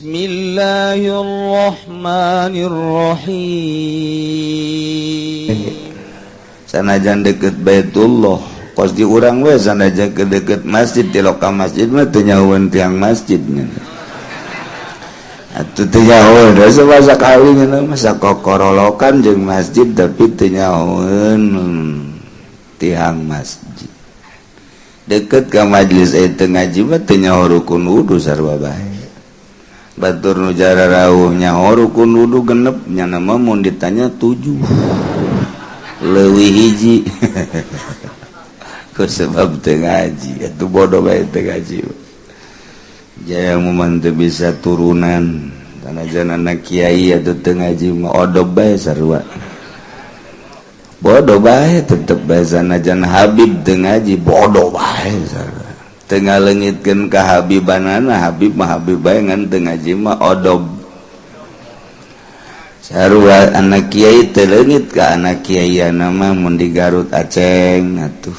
Bismillahirrahmanirrahim. Sanajan deket Baitullah, kos di urang we sanajan ke deket masjid, di lokal masjid mah teu nyahoeun tiang masjidnya. Atuh teu nyahoeun da masa kali nya, masa kokorolokan jeung masjid tapi teu nyahoeun tiang masjid. Deket ka majelis teu ngaji mah teu nyaho rukun wudu, sarua bae. Batur nu jara rawuh nyaho rukun wudu genep, nya mah mun ditanya tujuh leuwih hiji ku sebab teu ngaji. Atuh bodoh bae teu ngaji. Jaya momen teu bisa turunan sanajan anak kiai atuh teu ngaji mah odob bae, sarua bodoh bae, tetep bae. Sanajan Habib teu ngaji, bodoh bae, sarua teu ngaleungitkeun ka Habibanana. Habib mah Habib bae, ngan teu ngaji mah odob, sarua. Anak kiai teu leungit ka anak kiai mah. Mun di Garut Aceng atuh,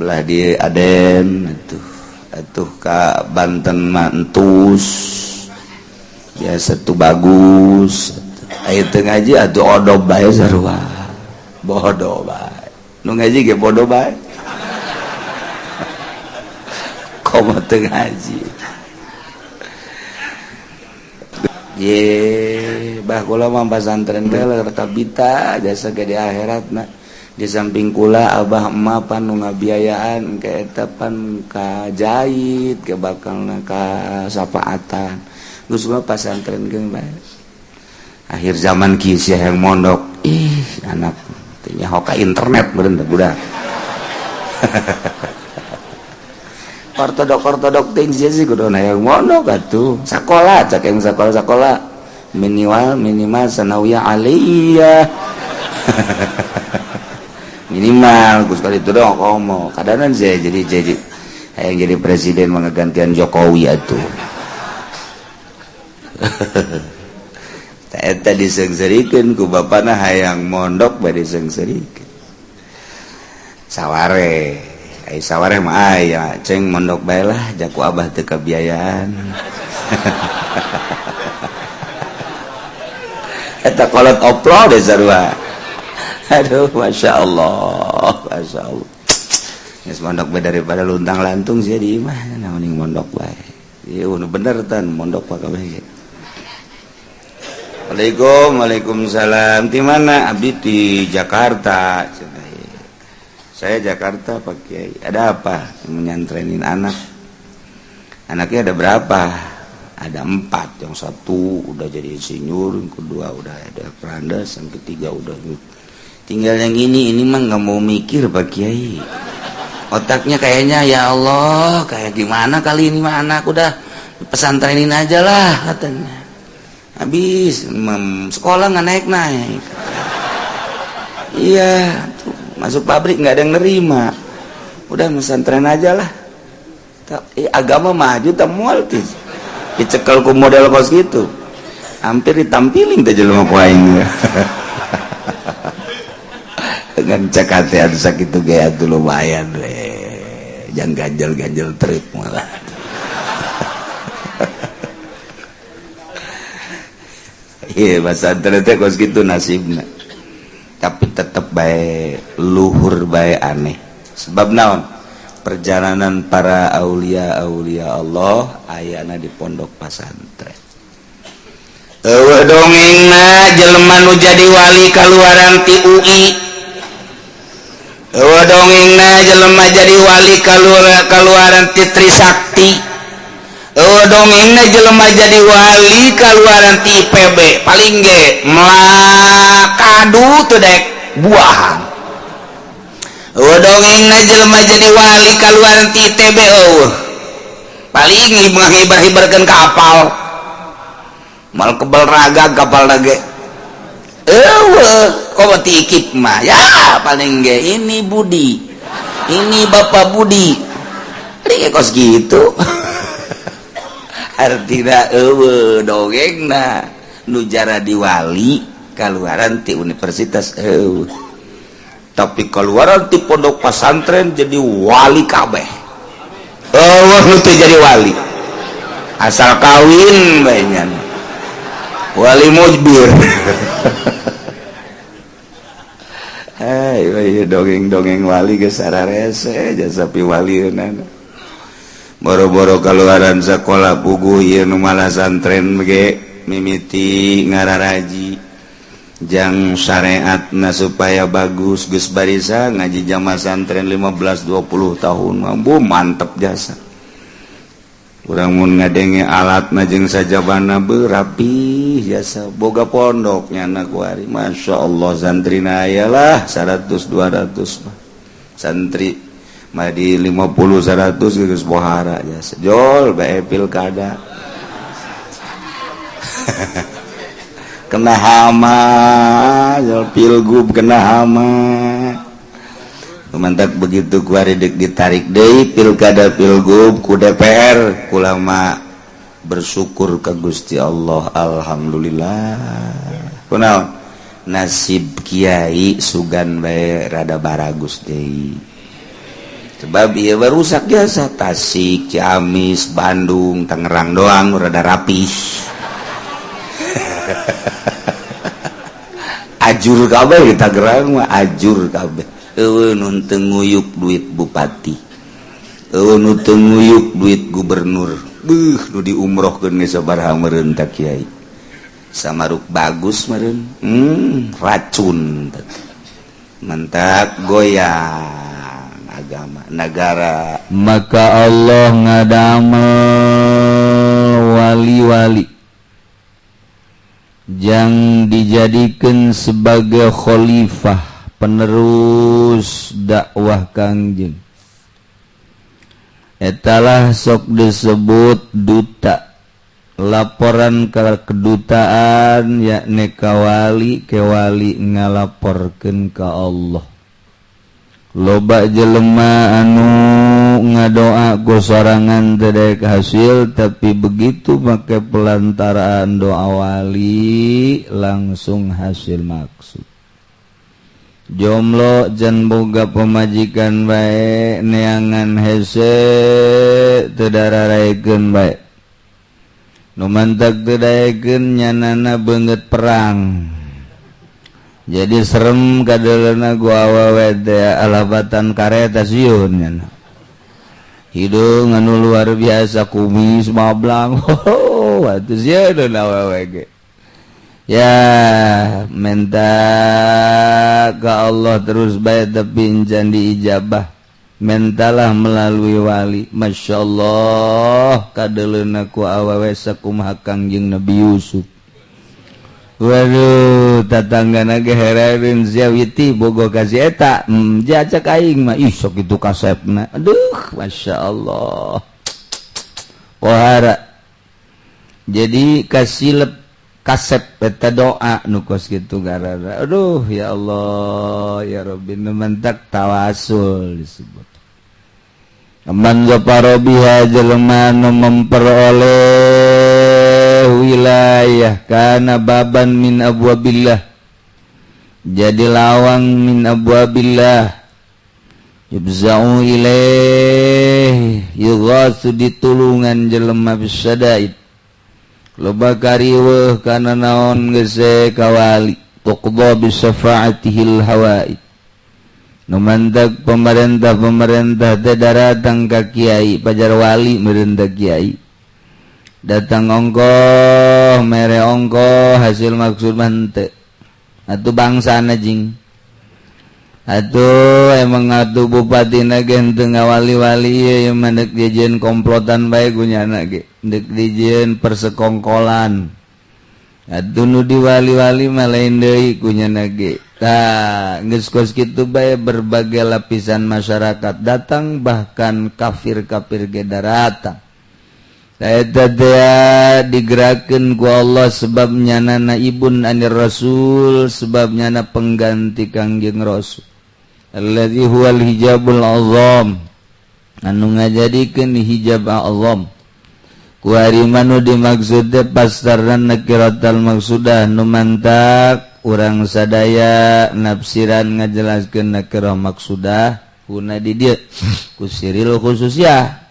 belah di Aden atuh, atuh ka Banten mah entus biasa tuh bagus. Aya teu ngaji atuh odob bae, sarua bodoh bae. Nu ngaji ge bodoh bae, komo teu ngaji. Ye bah, kula mah pasantren teh kabita jasa ge di akhirat. Di samping kula, abah emak pan nu ngabiayaan ke eta pan ka jahit ke bakalna ka sapaatan. Geus mah pasantren ge bae. Akhir zaman kieu sia yang mondok, ih, anak teh nyaho ka internet meureun teh budak. Ortodok ortodok ting sih kudu hayang mondok atuh. Sakola cak yang sakola, sakola minimal minimal sanawiyah aliyah minimal. Gus kali itu dong komo kadanan saya jadi hayang jadi presiden menggantian Jokowi atuh. Eta disengserikeun ku bapana, hayang mondok bari diseungseurikeun. Saware ai saware mah aya, "Ceng, mondok bae lah, jaku abah teu kabiayaan." Eta kolot oplo deh, sarua. Aduh, masya Allah, masya Allah. Geus mondok bae daripada luntang lantung sih di imah. Nah, mending mondok bae. Ieu nu bener tan mondok pak kabeh. Waalaikum, waalaikumsalam. Di mana? Abdi di Jakarta. Saya Jakarta, Pak Kiai. Ada apa? Menyantrenin anak. Anaknya ada berapa? Ada empat. Yang satu udah jadi insinyur, yang kedua udah ada perandas, yang ketiga udah, tinggal yang ini. Ini mah nggak mau mikir, Pak Kiai. Otaknya kayaknya, ya Allah, kayak gimana kali ini mah anak, udah pesantrenin aja lah katanya. Habis sekolah nggak naik-naik. Iya, tuh, masuk pabrik nggak ada yang nerima. Udah pesantren aja lah. Agama maju tak mual tis. Dicekel ku model kos gitu. Hampir ditampiling teh jelema ku aing. Dengan cakatean sakitu ge atuh lumayan we. Jangan ganjel-ganjel trip malah. Iya, pesantren teh kos gitu nasibna. Tapi tetep bae luhur bae, aneh. Sebab naon? Perjalanan para aulia aulia Allah ayana di pondok pesantren. Eueuh dongengna jelema nu jadi wali kaluaran ti UI. Eueuh dongengna jelema jadi wali kaluaran ti Trisakti. Eueuh dongengna jelema jadi wali kaluaran ti IPB. Paling ge melakadu teu daek buahan. Eueuh dongengna jelema jadi wali kaluaran ti ITB, eueuh. Paling ngahibar-hibarkeun kapal. Mal kebel raga kapal ge. Eueuh, komo ti IKIP mah ya paling ge ini Budi. Ini Bapak Budi. Ini kos gitu. Artinya eueuh dongengna nu jaradi wali kaluaran ti universitas, eueuh. Tapi keluaran ti pondok pesantren jadi wali kabeh. Eueuh nu teu jadi wali. Asal kawin bae nya. Wali mujbir. Hei, dongeng-dongeng wali geus sararese jasa piwalieunana. Boro-boro kaluaran sekolah puguh ieu nu malah santren ge mimiti ngararaji jang syariatna supaya bagus geus barisa ngaji jama santren 15 20 tahun mampu mantep jasa. Urang mun ngadenge alatna jeung sajabana berapi jasa boga pondok nyana kuari. Masya Allah santrina aya lah 100 200 mah. Santri mah di 50 100 geus bohara jasa. Jol bae pilkada. Kena hama, jol pilgub kena hama. Mantap begitu kuari dek ditarik deui pilkada pilgub ku DPR kulama bersyukur ke Gusti Allah, alhamdulillah. Kunaon nasib kiai sugan bae rada baragus deui. Sebab ieu barusak jasa Tasik, Ciamis, Bandung, Tangerang doang rada rapih. Ajur kabeh di Tangerang mah ajur kabeh. Eueuh nu teu nguyuk duit bupati, eueuh nu teu nguyuk duit gubernur, beuh nu diumrohkeun ge sabaraha meureun ta kiai. Samaruk bagus meureun, racun mentak goyang agama negara. Maka Allah ngadamel wali-wali jang dijadikan sebagai khalifah penerus dakwah Kangjeng. Etalah sok disebut duta, laporan ke kedutaan yakni kawali kewali ngalaporkeun ka Allah. Loba jelema anu ngadoa ku sorangan teu daek hasil, tapi begitu make pelantaraan doa wali langsung hasil maksud. Jomblo jan boga pemajikan bae neangan hese teu dararaekeun bae. Nu mantak teu daekeun nyanana beungeut perang. Jadi serem kadeuleuhna gua awewe teh alabatan kareta sieun nyana. Hidung anu luar biasa kumis mablang. Oh, atuh sieun awewe ge. Ya minta ke Allah terus bae tapi encan diijabah. Mentalah melalui wali. Masya Allah kadeuleuna ku awewe sakumaha Kangjeng Nabi Yusuf. Waduh tatanggana ge hereun sia witi bogo ka si eta. Jacak aing mah ih sok kitu kasepna. Aduh Masya Allah. Pohara. Jadi kasilep kasep eta doa nu kos kitu garara. Aduh ya Allah ya Rabbi nu mentak tawasul disebut. Man zafara biha jelema nu memperoleh wilayah kana baban min abwabillah, jadi lawang min abwabillah yubza'u ilaih yughasu ditulungan jelema bisadaid loba kariweuh kana naon geus kawali tuqda bisyafaatihil hawaid. Nu mantak pemerintah-pemerintah teh daratang ka kiai pajar wali meureun teh kiai datang ongkoh mere ongkoh hasil maksud mah henteu atuh bangsana jing atuh emang atuh bupatina ge henteu ngawali-wali ieu mah deuk dijieun komplotan bae kunyana ge deuk dijieun persekongkolan atuh nu diwali-wali mah lain deui kunyana ge. Tah geus kos kitu bae berbagai lapisan masyarakat datang bahkan kafir-kafir ge daratang. Eta teh digerakkeun ku Allah sebab nyanana ibun anir rasul sebab nyana pengganti Kangjeng Rasul. Alladzi huwal hijabul azam anu ngajadikeun hijab azam. Ku ari manu dimaksud teh pastarna nakiratal maksudah nu mantak urang sadaya nafsiran ngajelaskeun nakirah maksudah huna di dieu ku siril khususiyah.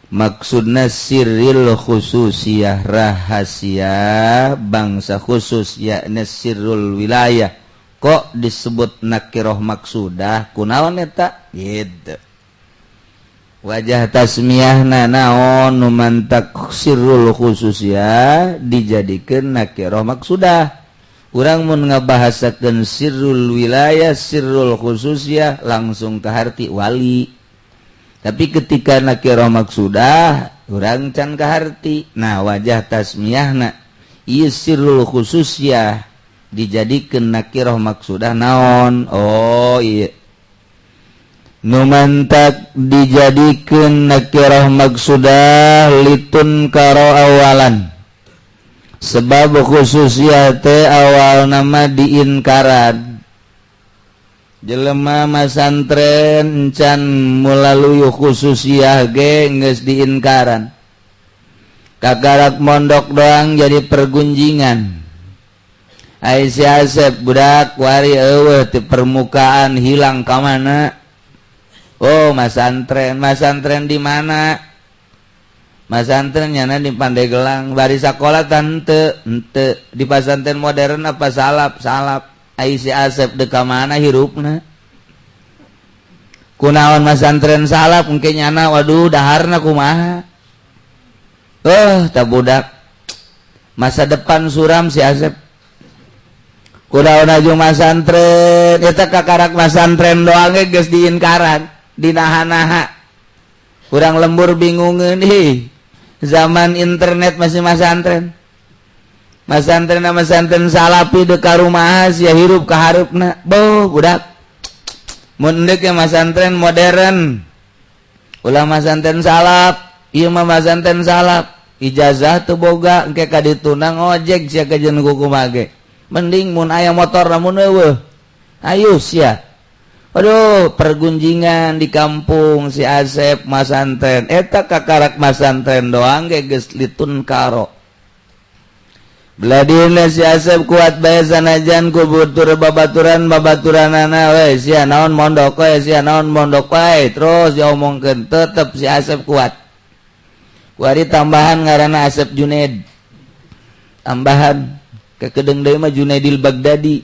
Maksudna sirril khususiyah, rahasia bangsa khusus, yakni sirrul wilayah. Kok disebut nakiroh maksudah, kunaon eta gitu? Wajah tasmiyahna naon nu mantak sirrul khususiyah dijadikeun nakiroh maksudah? Urang mun ngabahasakeun sirrul wilayah, sirrul khususiyah, langsung kaharti wali. Tapi ketika nakiroh maksudah, urang can kaharti. Nah, wajah tasmiyahna ieu sirrul khususiyah dijadikeun nakiroh maksudah naon? Oh iya, nu mantak dijadikeun nakiroh maksudah litun karo awalan, sebab khususiyah teh awal nama diinkaran. Jelema masantren encan melalui khususiyah ge geus diinkaran. Kakarak mondok doang jadi pergunjingan. Ai si Asep budak wari eueuh di permukaan, hilang ka mana? Oh, masantren. Masantren di mana? Masantren nyana di Pandeglang. Bari sakola tante ente di pasantren modern apa salaf? Salaf. Ai si Asep dek ka mana hirupna? Kunaon masantren salaf engke nyana? Waduh, daharna kumaha? Oh, tak budak masa depan suram si Asep. Kunaon aju masantren eta? Kakarak masantren doang ge geus diinkaran, dinaha-naha. Kurang lembur, bingungeun ih, zaman internet masih masantren. Masantren masantren salafi dek ka rumah sia hirup ka hareupna? Boh, budak mun deuk masantren modern, ulah masantren salaf. Ieu mah masantren salaf, ijazah teu boga, engke ka dituna ngojek sia kajeun kumaha ge. Mending mun aya motor, namun eueuh, ayo sia. Aduh, pergunjingan di kampung, si Asep masantren eta. Kakarak masantren doang ge geus litun karo. Beladina si Asep kuat bae sanajan ku butur babaturan babaturanana we, sia naon mondok we, sia naon mondok wae, terus diomongkeun, tetep si Asep kuat. Kuari tambahan ngaranna Asep Junaid, tambahan kekedeng deui mah Junaidil Baghdadi.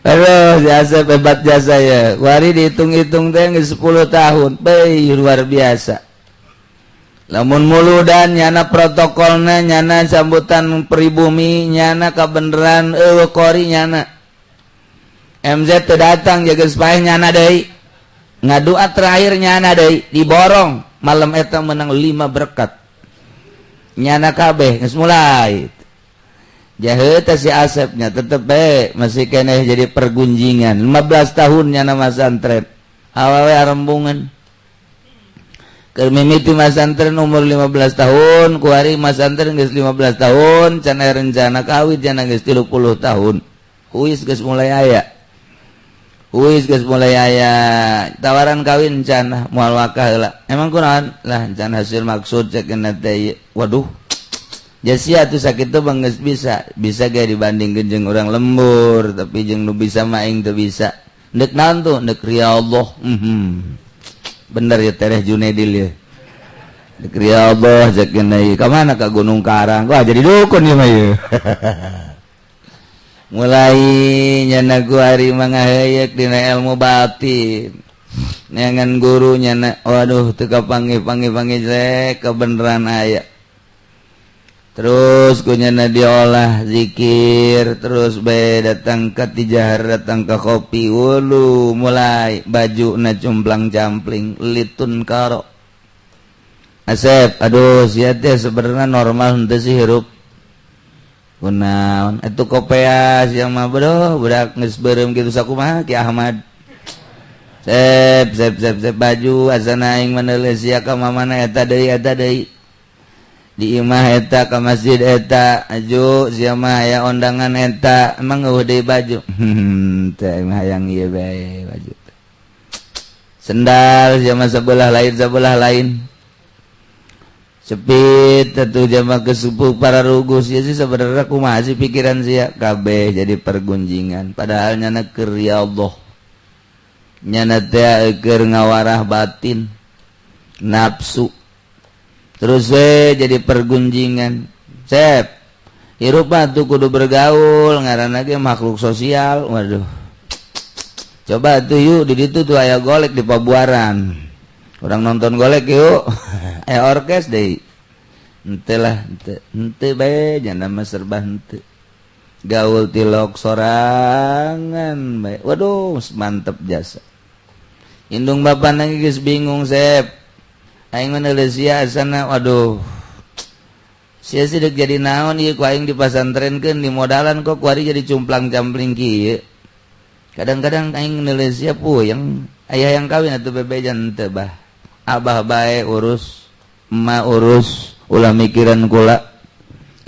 Aduh, si Asep hebat jasa ya. Wari dihitung-hitung teh 10 tahun. Baik, luar biasa. Lamun muludan nyana protokolna, nyana sambutan pribumi nyana, kabeneran eueuh kori nyana. MZ teu datang jaga paeh nyana deui. Ngadua terakhir nyana deui, diborong malam eta menang 5 berkat. Nyana kabeh geus mulai. Jahe si Asepnya tetep bae masih keneh jadi pergunjingan. 15 tahun nyana masantren, awewe arembungan. Keur mimiti masantren umur 15 tahun, kuari masantren geus 15 tahun, can aya rencana kawin, jana geus 30 tahun. Huis geus mulai aya, huis geus mulai aya tawaran kawin, can moal wakah heula. Emang kunaon lah? Can hasil maksud cek teh. Waduh, Jasia tuh sakit tuh bang, bisa bisa gak dibanding jeung orang lembur, tapi jeung nu bisa mah aing teu bisa. Ndek naon tuh? Ndek Allah. Bener ya, Tereh Junaidil ya. Ndek Allah cek ka mana? Ka Gunung Karang. Wah, jadi dukun ya mah ya. Mulai nyana hari mangaheyek dina ilmu batin, neangan guru nyana. Waduh, teu kapanggih panggih panggih jelek, kebenaran aya. Terus kunyana diolah zikir terus bae, datang ke tijahar, datang ke kopi wulu, mulai baju na cumplang campling litun karo. Asep, aduh, sia teh sebenarnya normal henteu sih hirup? Kunaon itu kopea sia mah? Bro, budak geus beureum kitu sakumaha Ki Ahmad? Sep sep sep sep, baju asana aing maneuleuh sia ka mamana, eta deui, eta deui, di imah eta, ka masjid eta, aju sia mah aya ondangan eta. Emang eueuh deui baju? Teh mah hayang ieu bae baju. Sendal sia mah sebelah lain, sebelah lain sepit tentu jama kesupu para rugus ya sih. Sebenarnya kumaha sih pikiran sia? Kabeh jadi pergunjingan, padahal nyana keur ya Allah. Nyana teh keur ngawarah batin nafsu terus we jadi pergunjingan. Sep, hirup mah tuh kudu bergaul, ngaranna ge makhluk sosial. Waduh, coba tuh yuk, di ditu tuh aya golek di Pabuaran, urang nonton golek yuk, aya orkes deui. Henteu lah, henteu henteu bae, nyana mah serba henteu, gaul tilok sorangan bae. Waduh, mantep jasa. Indung bapak nang geus bingung, "Sep, aing mah sia asana. Waduh, sia sih dek jadi naon ieu? Ku aing dipasantrenkeun, dimodalan, kok kuari jadi cumplang-campling kieu. Kadang-kadang aing neuleuh sia puyeng. Aya yang kawin atuh, bebejan." "Teu, Bah, Abah bae urus, emak urus, ulah mikiran kula.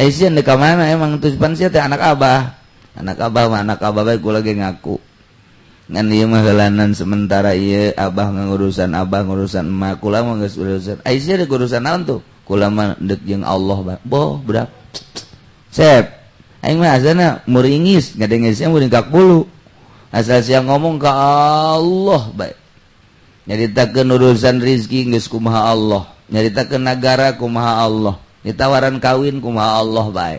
Eh, sia dek ka mana emang tuh? Pan sia teh anak Abah. Anak Abah mah anak Abah bae, kula ge ngaku. Ngan ieu mah heulanan sementara ieu. Abah ngurusan, Abah ngurusan emak, kula mah geus urusan. Ai sia dek urusan naon tuh?" "Kula mah dek jeung Allah, Bah." Boh, budak. "Sep, aing mah asana muringis ngadenge sia muringkak bulu. Asal sia ngomong ka Allah bae. Nyaritakeun urusan rizki geus kumaha Allah, nyaritakeun nagara kumaha Allah, ditawaran kawin kumaha Allah bae.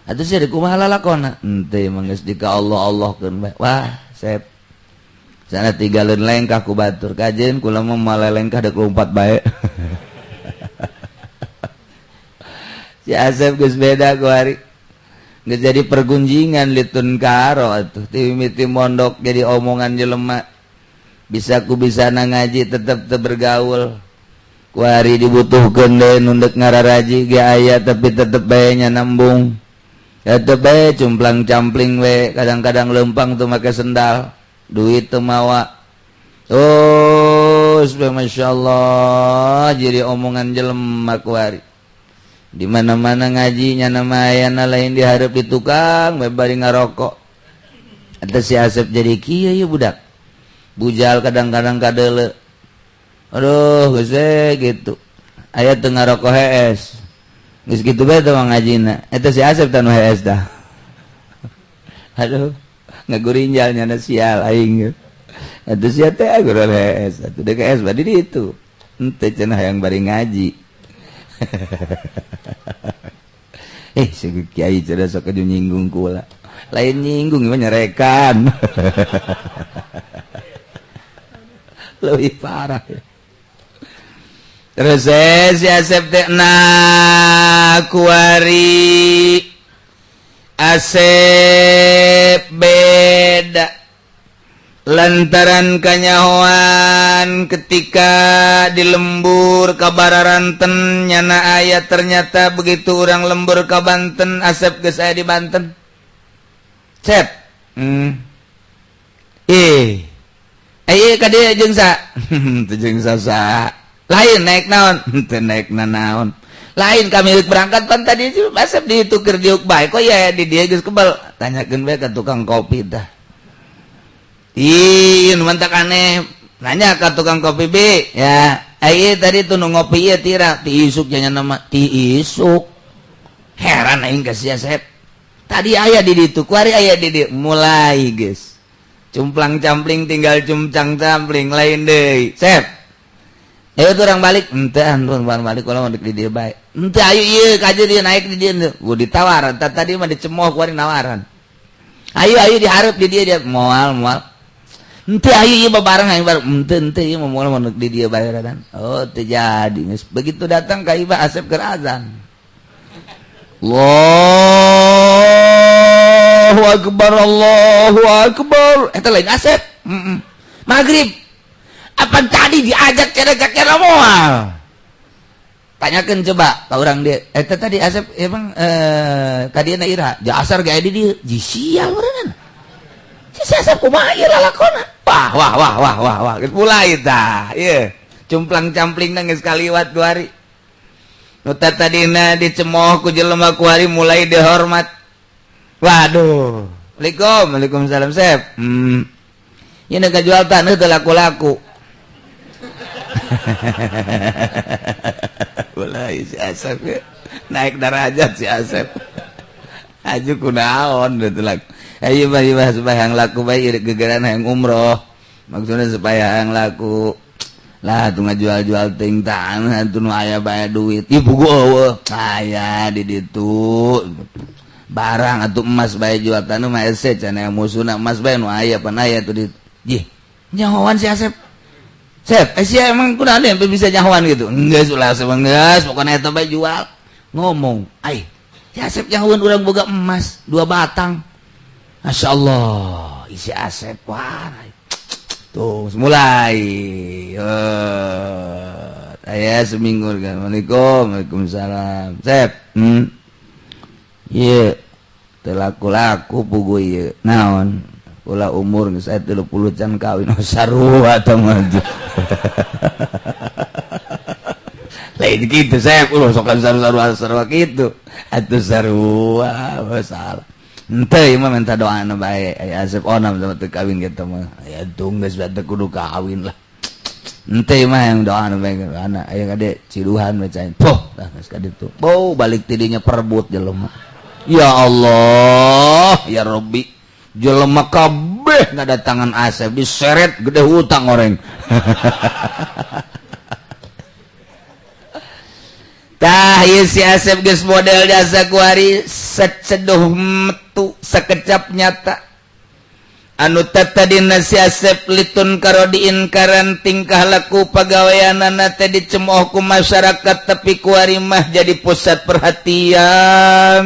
Atuh sia kumaha lalakona?" "Henteu, emang geus di ka Allah Allahkeun bae." Wah, Sep, sana tinggalin lengkah ku batur kajen, kula mah malelengkah dek lompat bae. Si Asep geus beda ku hari. Geus jadi pergunjingan litun karo atuh. Ti mimiti mondok jadi omongan jelema. Bisa ku bisa na ngaji tetep teu bergaul. Ku hari dibutuhkeun deui nu ndek ngararaji ge aya, tapi tetep bae nya nambung. Tetep bae cumplang campling we, kadang-kadang lempang tuh make sendal, duit teu mawa. Oh, Masya Allah, jadi omongan jelema ku hari. Di mana-mana ngajinya nama ayana lain diharap di tukang we bari ngarokok. Eta si Asep jadi kieu ieu budak. Bujal kadang-kadang kadele. Aduh, geus we gitu. Aya teu ngarokok hees. Geus kitu bae teh ngajina. Eta si Asep teh nu hees dah. Aduh, ngagurinjal nyana, sial aing. Eta sia teh gurul hees. Atuh deuk hees badi di itu. Henteu cenah, hayang bari ngaji. Eh, si kiai cenah sok aju nyinggung kula. Lain nyinggung, mah nyerekan. Lebih parah ya. Terus si Asep teh, nah, kuari Asep beda lantaran kanyahoan ketika di lembur ka Bararanten nyana aya. Ternyata begitu orang lembur ka Banten, Asep geus aya di Banten. Sep, eh eh ka dieu jeung sa teu jeung sasa lain, naik naon? Teu naik naon lain, kami berangkat pan tadi Asep ditukar diuk bae, kok ya di dia geus kebal? Tanyakeun bae ka tukang kopi dah. Ih, mantak aneh. Nanya ke tukang kopi B, ya. Ayo tadi tuh nu ngopi ya tira, ti isuk jangan nama ti isuk. Heran aing ka sia, Sep. Tadi aya di ditu, kuari aya di dieu. Mulai geus. Cumplang campling, tinggal cumplang campling lain deui. Sep. Ayo tuh orang balik, ente antum balik kalau mau di dieu bae. Ente ayo ieu kaje dia naik di dieu. Gua ditawar, tadi mah dicemooh, kuari nawaran. Ayo ayo diharap di dia, dia moal moal. Ente ayo ieu babareng aing bareng. Ente ente ieu mah moal mau di dieu bae dan. Oh, teu jadi. Geus begitu datang ka Ibah, Asep keur azan. Allahu akbar, Allahu akbar. Eta lain Asep. Maghrib. Apa tadi diajak cerek-cerek moal? Tanyakan coba ke orang dia. Eta tadi Asep emang kadieu ira? Jasar ge di dieu. Ji sial meureunna. Si Asep kumaha ieu lalakona? Wah wah wah wah wah wah. Geus mulai tah. Ieu. Cumplang-campling geus kaliwat 2 hari. Nu tadina dicemooh ku jelema, ku hari mulai dihormat. Waduh. Assalamualaikum, waalaikumsalam, Sep. Ieu nu jual taneuh teu laku-laku. Mulai si Asep ya. Naik derajat si Asep. Aju kunaon teu laku. Ayo mah mah yang laku bae gegeran hayang umroh. Maksudnya supaya yang laku lah tuh ngajual-jual ting tanah tuh nu aya bae duit. Ibu gua eueuh aya di ditu. Barang atau emas bae jual tanah mah hese cenah musuhna emas bae nu aya pan aya tuh di. Jih, nyahoan si Asep. Sep, eh sia emang kunaon yang bisa nyahoan gitu? Geus ulah Asep geus, pokona eta bae jual. Ngomong, ai, si Asep nyahoan urang boga emas 2 batang. Masya Allah, isi Asep wah. Tuh, mulai. Saya seminggu kan. Assalamualaikum, waalaikumsalam. Sep, Ieu teu laku-laku pugu ieu. Naon? Kula umur geus aya 30 can kawin. Oh, sarua tah mah. Lain kitu Sep, ulah sok sarua sarua kitu. Atuh sarua, salah. Henteu ieu mah minta doana bae. Aya Asep onam sama teu kawin kitu mah. Aya tunggu geus teu kudu kawin lah. Henteu mah yang doana bae anak aya kade ciduhan bae cai. Poh, dah geus ka ditu. Bau balik tidinya perebut jelema. Ya Allah, ya Rabbi. Jelema kabeh ngadatangan Asep diseret gede hutang orang. Tah ieu si Asep geus model jasa kuari seceduh metu sekecap nyata. Anu tadina si Asep litun karo diinkaran tingkah laku pagaweanana teh dicemooh ku masyarakat tapi kuari mah jadi pusat perhatian.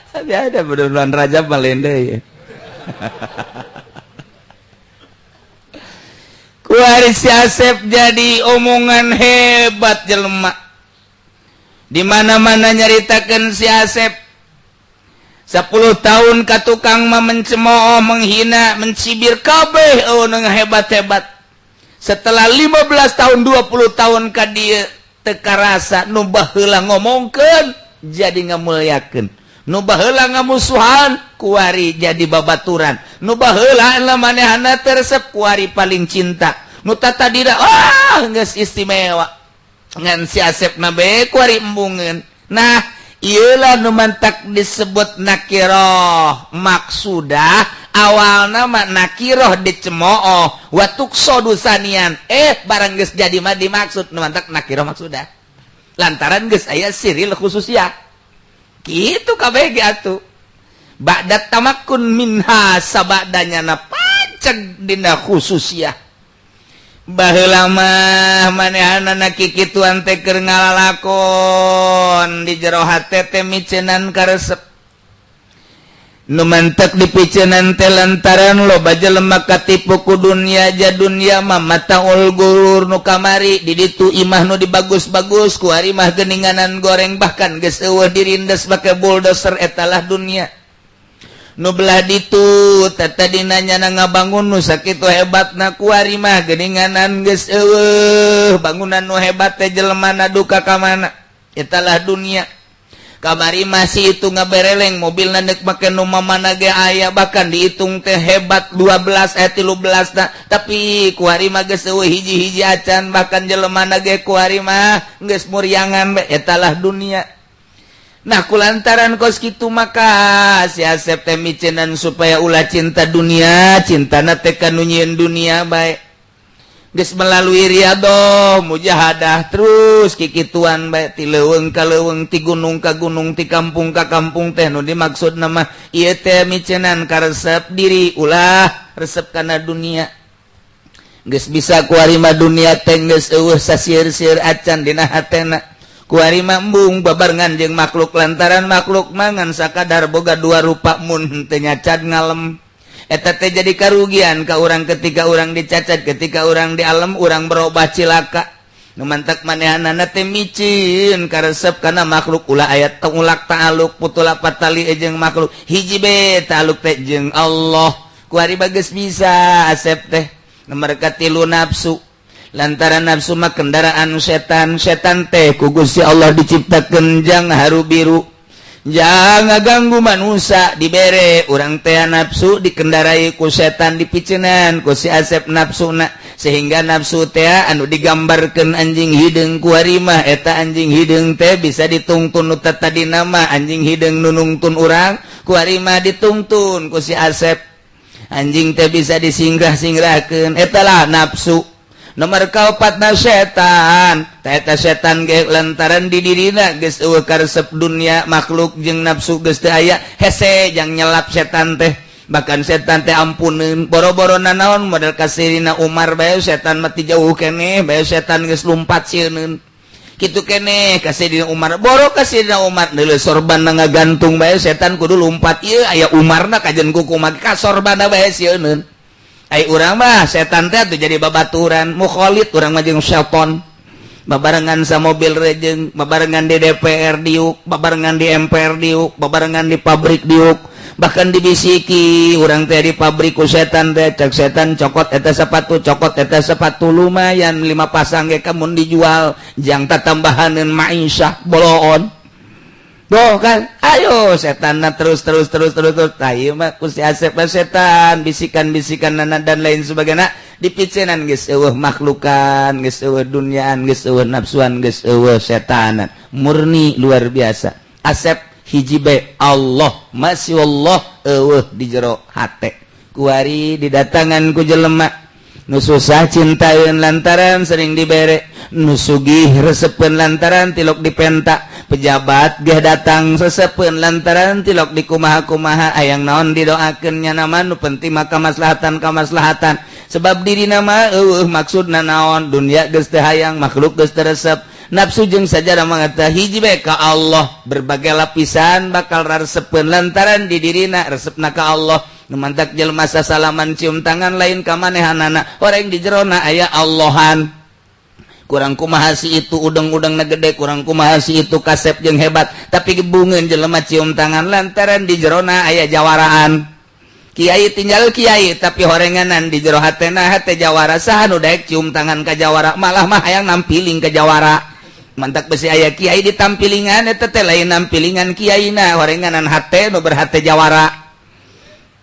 Tapi ada bulan Rajab malende ya. Kuari si Asep jadi omongan hebat jelema. Di mana-mana nyaritakeun si Asep. 10 tahun ka tukang mah mencemooh, menghina, mencibir kabeh eueuh hebat-hebat. Setelah 15 tahun 20 tahun ka dieu teu karasa nu baheula ngomongkeun jadi ngamuliakeun. Nu baheula ngamusuhan kuari jadi babaturan. Nu baheula manehana teu resep kuari paling cinta. Nu tatadina ah geus istimewa. Ngan si Asep na bae kuari embungeun. Nah, ieulah nu mantak disebut nakiroh. Maksudah awalna mah nakiroh dicemooh wa tuqsadu sanian. Barang geus jadi mah dimaksud nu mantak nakiroh maksudah. Lantaran geus aya siril khususiyah. Gitu kabeh ge atuh. Ba'da tamakkun minha sabadanya na paceg dina khususiyah. Baheula mah manehanana kikituan teh keur ngalalakon di jero hate teh miceunan karesep. Nu mantek dipiceunan teh lantaran loba jelema katipu ku dunya ja dunya mah mataul gurur nu kamari di ditu imah nu dibagus-bagus ku ari mah geuninganan goreng bahkan geus eueuh dirindes make bulldozer etalah dunia. Nu belah ditu tadina nyana ngabangun nu sakitu hebatna kuari mah geuninganan geus eueuh bangunan nu hebat teh jelema duka ka mana etalah dunia. Kamari masih itu ngabereleng mobilna deuk make nu mamana ge aya bahkan dihitung teh hebat 12 13 na tapi kuari mah geus eueuh hiji-hiji acan bahkan jelema ge kuari mah geus muriangan bae etalah dunia. Nah kulantaran kos kitu maka si Asep teh miceunan supaya ulah cinta dunia, cintana teh ka nu nyieun dunia bae. Geus melalui riadoh, mujahadah terus kikituan bae ti leuweung ka leuweung, ti gunung ka gunung, ti kampung ka kampung teh nu dimaksud mah ieu teh miceunan karesep diri ulah resep kana dunia. Geus bisa kuari mah dunia teh geus eueuh sasieur-sieur acan dina hatena. Kuari mah embung babarengan jeung makhluk lantaran makhluk mangan sakadar boga dua rupa mun teu nyacat ngalem. Eta teh jadi karugian ka urang ketika urang dicacat, ketika urang di alam urang berubah cilaka. Nu mantak manehanana teh micin karesep kana makhluk ulah aya tengulak ta'aluk putula patali jeung makhluk hiji be ta'aluk teh jeung Allah. Kuari bagus bisa Asep teh mereka tilu nafsu. Lantaran nafsu mah kendaraan setan, setan teh ku Gusti Allah diciptakeun jang haru biru. Jangan ganggu manusia, dibere urang teh nafsu, dikendarai ku setan, dipicenan ku si Asep nafsu, sehingga nafsu teh anu digambarkan anjing hideung. Kuari mah eta anjing hideung teh bisa ditungtun. Nu tadi nama anjing hideung nu nungtun urang, kuari mah ditungtun ku si Asep, anjing teh bisa disingrah-singrahkeun. Etalah nafsu. Nomor kaopatna setan. Eta setan ge lantaran di dirina geus euweuh karesep dunia, makhluk jeung nafsu geus teu aya, hese jang nyelap setan teh. Bahkan setan teh ampuneun, boro-boro nanaon, model ka Sayyidina Umar bae setan mati jauh keneh bae, setan geus lumpat sieuneun kitu keneh ka Sayyidina Umar. Boro ka Sayyidina Umar, neuleuh sorban ngagantung bae setan kudu lumpat. Ieu aya Umarna kajen kukumaha ka sorbanna bae sieuneun. Ai urang mah setan teh tuh jadi babaturan mukholid. Urang mah jeung setan babarengan sa mobil rejeng, babarengan di DPR diuk, babarengan di MPR diuk, babarengan di pabrik diuk. Bahkan dibisiki urang teh di pabrik ku setan teh. Cek setan, "Cokot eta sepatu, cokot eta sepatu, lumayan lima pasang ge kamun dijual jang tatambahaneun maisha boloon." Tuh kan, ayo setan terus terus terus terus terus. Ayo mah ku si Asep setan bisikan-bisikan nana dan lain sebagainya dipicenan, geus euweuh makhlukan, geus euweuh duniaan, geus euweuh nafsuan, geus euweuh setanan, murni luar biasa. Asep hiji bae, Allah, masih Allah euweuh di jero hate. Kuari didatangan ku jelema nu susah, cintain lantaran sering dibere, nu sugih resepen lantaran tilok dipenta, pejabat geh datang resepen lantaran tilok di kumaha-kumaha, ayang naon didoakeun. Nama nu penting maka kamaslahatan kamaslahatan, sebab diri nama euweuh maksudna naon. Dunia geus teu hayang, makhluk geus teu resep, nafsu jeung sajarah mangata hiji bae ka Allah. Berbagai lapisan bakal resepeun lantaran di dirina resepna ka Allah. Nu mantak jelema sasalaman, cium tangan, lain ka manehanana, orang di jerona aya Allahan. Kurang kumaha si itu udeng-udeng na gede, kurang kumaha si itu kasep jeung hebat, tapi gebungeun jelema cium tangan lantaran di jerona aya jawaraan. Kiai tinggal kiai, tapi horenganan di jero hatena hate jawara. Saha nu daek cium tangan ka jawara? Malah mah hayang nampiling ke jawara. Mantak besi aya kiai ditampilingan, eta teh lain nampilingan kiaina, horenganan hate nu berhate jawara.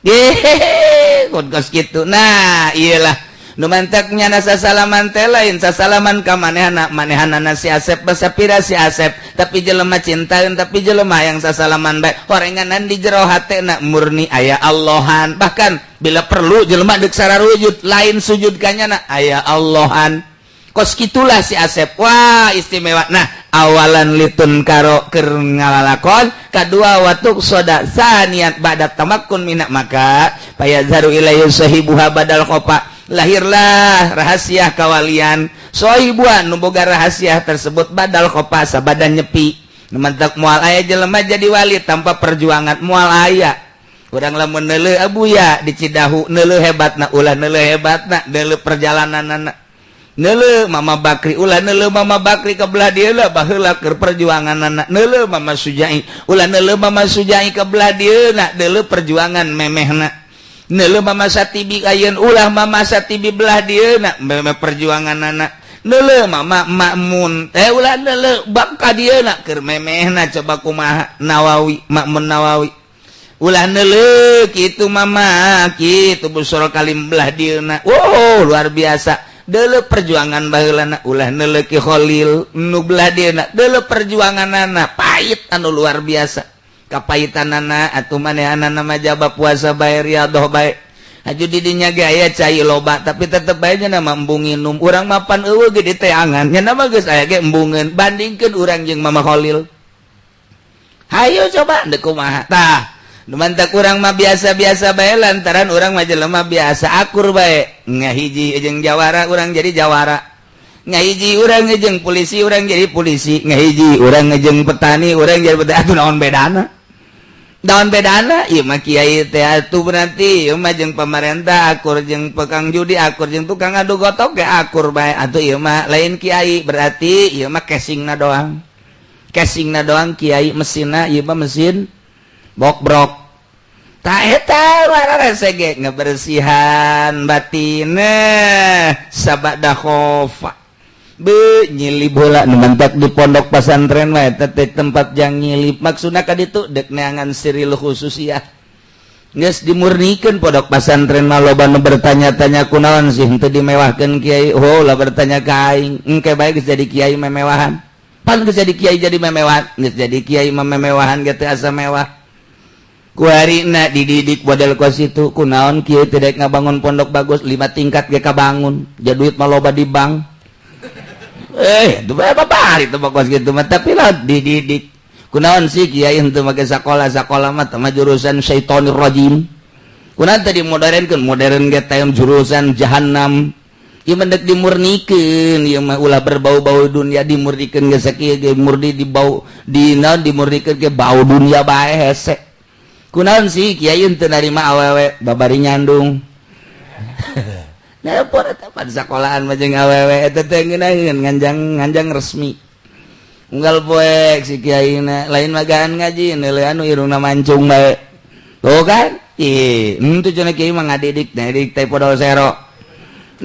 Hehehe, kos gitu. Nah, iyalah nu mantaknya nasa salaman teh lain sasalaman ka manehana manehanana si Asep, basapira si Asep, tapi jelema cintaeun, tapi jelema yang sasalaman bae horenganan di jero hatena murni aya Allahan. Bahkan bila perlu jelema deuk sararujud, lain sujud kanyana, aya Allahan. Kos gitulah si Asep. Wah, istimewa. Nah, awalan litun karo keur ngalalakon, kadua watuk soda saniat ba'da tamakkun minak, maka payazharu ilaihi sahibuha badal khofa, lahirlah rahasia kawalian sohibuan nu boga rahasia tersebut badal khofa, sabadan nyepi. Mantak moal aya jelema jadi wali tanpa perjuangan, moal aya. Urang lamun neuleuh Abuya di Cidahu, neuleuh hebatna, ulah neuleuh hebatna, neuleuh perjalananana. Neuleuh Mama Bakri, ulah neuleuh Mama Bakri ke belah dieu lah, baheula keur perjuanganana. Neuleuh Mama Sujai, ulah neuleuh Mama Sujai ke belah dieu na, neuleuh perjuangan memehna. Neuleuh Mama Satibi ayeun, ulah Mama Satibi belah dieu na, memeh perjuanganana. Neuleuh Mama Makmun teh, ulah neuleuh bab ka dieu na, keur memehna. Coba kumaha Nawawi, Makmun Nawawi, ulah neuleuh kitu Mama kitu busur kalim belah dieu na. Wow, luar biasa. Deuleu perjuangan baheulana. Ulah neuleuh Ki Khalil nu belah dieuna, deuleu perjuanganana pahit anu luar biasa kapaitanana. Atuh manehanana mah jaba puasa bae, riyadhah bae, aju di dinya ge aya cai loba, tapi tetep bae nya mah embung nginum. Urang mapan euweuh ge diteangan, nya mah geus aya ge embungeun. Bandingkeun urang jeung Mama Khalil, hayo coba deuk kumaha. Tah, mantak urang mah biasa-biasa bae lantaran urang mah jelema biasa, akur bae. Ngahiji jeung jawara, urang jadi jawara. Ngahiji urang jeung polisi, urang jadi polisi. Ngahiji urang jeung petani, urang jadi petani. Atuh naon bedana, naon bedana? Ieu mah kiai teh atuh berarti ieu mah jeung pemerintah akur, jeung pekang judi akur, jeung tukang adu gotok ge akur bae. Atuh ieu mah lain kiai, berarti ieu mah casingna doang, casingna doang kiai, mesinna ieu mah mesin bokbrok. Tak eta sege ngebersihan batin sabada khofa. Be nyilib heula nu mantak di pondok pesantren mah eta teh tempat jang nyilib. Maksudna ka ditu dek neangan siril khususiyah. Geus dimurnikeun pondok pesantren mah, loba nu bertanya-tanya, kunaon sih henteu dimewahkeun kiai? Oh lah, bertanya ka aing, engke bae geus jadi kiai memewahan. Pan geus jadi kiai jadi memewahan, geus jadi kiai mah memewahan ge teu asa mewah. Kuarina dididik model kos itu, kunaon kiai tidak ngabangun pondok bagus, lima tingkat ge kabangun, jadi duit mah loba di bank. Eh, itu berapa hari itu kos gitu mah, tapi lah dididik. Kunaon sih kiai henteu make sakola? Sakola mah mah jurusan syaitonir rajim. Kunaon tadi modernkeun? Modern ge teh jurusan jahanam. Ieu mah dek dimurnikeun, ieu mah ulah berbau-bau dunia. Dimurnikeun ge sakieu ge murni di bau di naon, dimurnikeun ge bau dunia bae hese. Kunaon sih kiai henteu narima awewe babari nyandung? Nah, eta sekolahan mah jeung awewe eta teh ngeunaheun nganjang nganjang resmi. Unggal poek si kiai na lain magaan ngaji, neuleuh anu irungna mancung bae. Tuh kan? Ih, henteu cenah kiai mah ngadidik, ngadidik teh podol sero.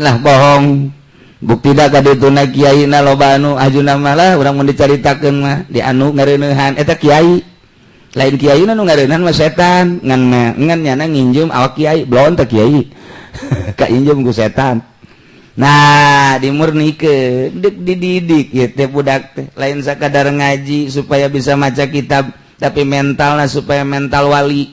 Lah, bohong. Bukti da ka dituna kiai na loba anu ajuna mah lah, urang mun dicaritakeun mah di anu ngareuneuhan eta kiai. Lain kiai nu ngareuneuhan mah setan, ngan ngan nyana nginjem awak kiai, belon teh kiai. Kainjem ku setan. Nah, dimurnikeun, dek dididik ieu teh budak teh lain sakadar ngaji supaya bisa maca kitab, tapi mentalna supaya mental wali,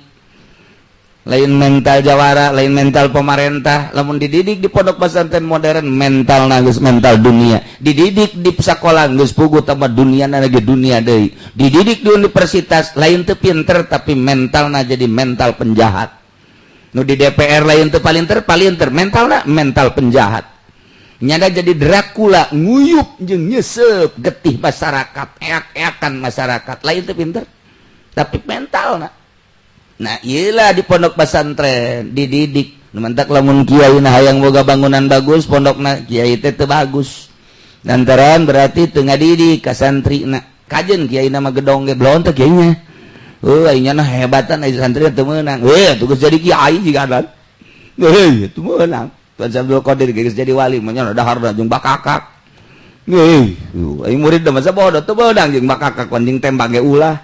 lain mental jawara, lain mental pemerintah. Lamun dididik di pondok pesantren modern, mental geus mental dunia. Dididik di sekolah geus puguh tambah dunia lagi, dunia deui. Dididik di universitas lain teu pinter, tapi mentalna jadi mental penjahat. Nu di DPR lain teu palinter palinter, mentalna mental penjahat. Nyada jadi Dracula, nguyup jeung nyesep getih masyarakat, eak-eakan masyarakat. Lain teu pinter, tapi mental. Nah, iyalah di pondok pesantren dididik. Mantak lamun kiai nah hayang boga bangunan bagus pondokna, kiai teh teu bagus lantaran berarti teu ngadidik ka santri. Na kajen kiai nama gedong ge belon teh kiainya. Oh, aing nah hebatan, ai santri teu meunang. Eh, tugas jadi kiai jiga dan heuh teu meunang. Tuan Abdul Qadir geus jadi wali mah nya dahar jeung bakakak. Heuh, aing murid masa bodoh, teu meunang jeung bakakak, jeung tembak ge ulah.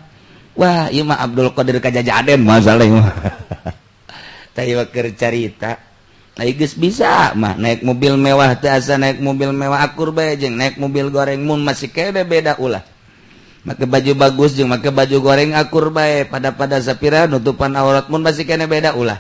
Wah, ieu mah Abdul Qadir kajajaden masalah mah. Tah, keur carita. Nah, geus bisa mah naik mobil mewah teh asa naik mobil mewah akur bae jeung naik mobil goreng. Mun masih kene beda, ulah. Make baju bagus jeung make baju goreng akur bae, pada pada sapira nutupan aurat. Mun masih kene beda, ulah.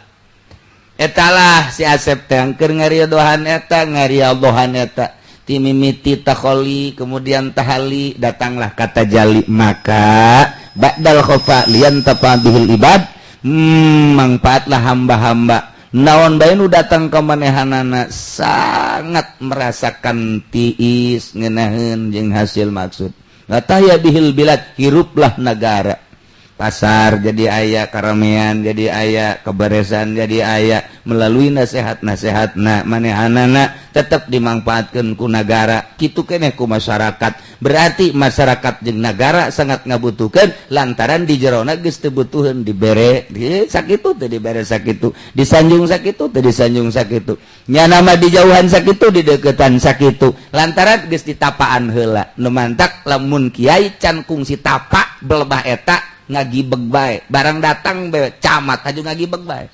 Etalah si Asep teh keur ngaridohan eta, ngaridohan eta timimiti takholi, kemudian tahali, datanglah kata jali. Maka ba'dal khofa liyantafa bihil ibad, mangfaatlah hamba-hamba. Naon bae nu datang ke manehanana sangat merasakan tiis, ngenaheun jeung hasil maksud. Tahya bihil bilad, hiruplah negara. Pasar jadi aya, karamean jadi aya, keberesan jadi aya melalui nasehat-nasehat. Nah, manehanana tetap dimanfaatkan ku negara, kitu keneh ku masyarakat. Berarti masyarakat jeung negara sangat ngabutuhkan lantaran di jerona geus teu butuheun dibere di sakitu teh, dibere sakitu, disanjung sakitu teh, disanjung sakitu. Nya nama dijauhan sakitu, dideketan sakitu, lantaran geus ditapaan heula. Nu mantak lamun kiai can kungsi tapa belebah eta ngagibeg bae. Barang datang bae camat aju ngagibeg bae,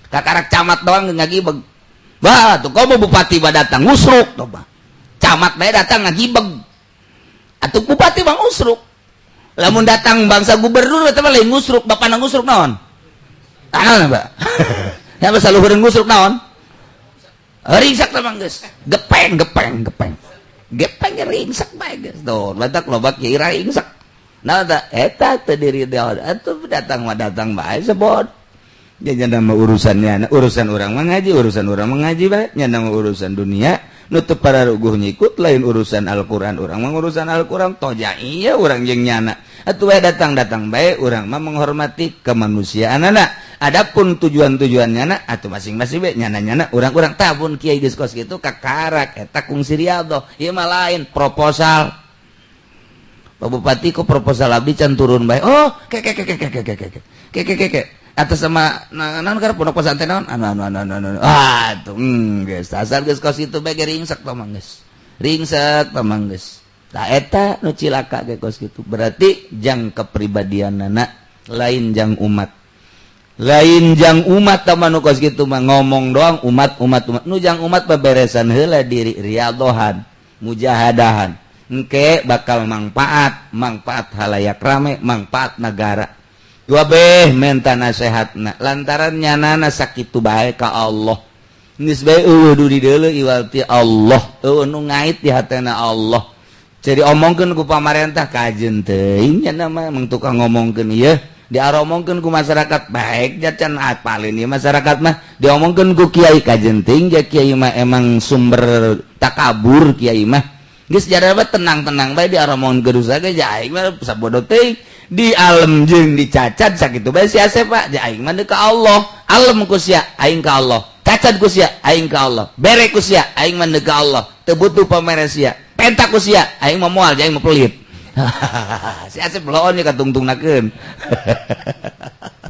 kakarak camat doang ngagibeg. Bah, tuh komo bupati bah datang ngusruk tuh bah. Camat bae datang ngagibeg atuh, bupati bang usruk. Lamun datang bangsa gubernur eta mah lain ngusruk, bapak ngusruk naon? Naon, Pak? Ya basa luhureun ngusruk naon? Ringsak teh geus. Gepeng gepeng gepeng. Gepeng ringsak bae geus. Tuh, batak loba kiai ringsak. Nah, eta teu diri atuh datang mah datang bae sebot. Ya nama urusannya, urusan orang mengaji, urusan orang mengaji bae nya. Nama urusan dunia nutup para ruguh nyikut, lain urusan Al-Qur'an. Urang mah urusan Al-Qur'an toja iya urang jeung nyana atuh bae datang-datang bae. Urang mah menghormati kemanusiaan anak. Adapun tujuan-tujuan nyana atau masing-masing bae nyana-nyana urang-urang tabun. Kiai geus kos kitu kakarak eta kungsi riyadhah. Ieu mah lain proposal. Pak Bupati, kok proposal abdi can turun bae? Oh, ke ke ke ke ke ke ke ke ke ke ke ke atas sama naon karep pondok pesantren naon anu anu anu anu anu. Ah, tuh geus asal geus kos itu bae geringsek tah mah geus. Ringsek pamang geus. Tah, eta nu cilaka ge kos kitu. Berarti jang kepribadianana, lain jang umat. Lain jang umat tama nu kos kitu mah, ngomong doang umat, umat, umat. Nu jang umat beberesan heula diri, riyadhohan, mujahadahan. Engke bakal manfaat, manfaat halayak rame, manfaat negara. Dua beh menta nasehatna lantaran nyanana sakitu bae ka Allah. Geus bae eueuh du dideuleu iwal ti Allah, eueuh nu ngait di hatena Allah. Jadi omongkeun ku pamarentah kajen teuing, nya mah emang tukang ngomongkeun ieu, diaromongkeun ku masyarakat baik jacan apalin ieu masyarakat mah, diomongkeun ku kiai kajen teuing ja kiai mah emang sumber takabur. Kiai mah geus jaraba tenang-tenang bae, diaromongkeun geus ge ja aing mah sabodo teuing, di alem jeung dicacat sakitu bae si Asep, Pak. Ja aing mah ka Allah, alem ku sia, aing ka Allah, cacat ku sia, aing ka Allah, bere ku sia, aing mah ka Allah, teu butuh pamere sia, penta ku sia, aing mah moal, aing mah pelit. Si Asep bloon ya katungtungnakeun.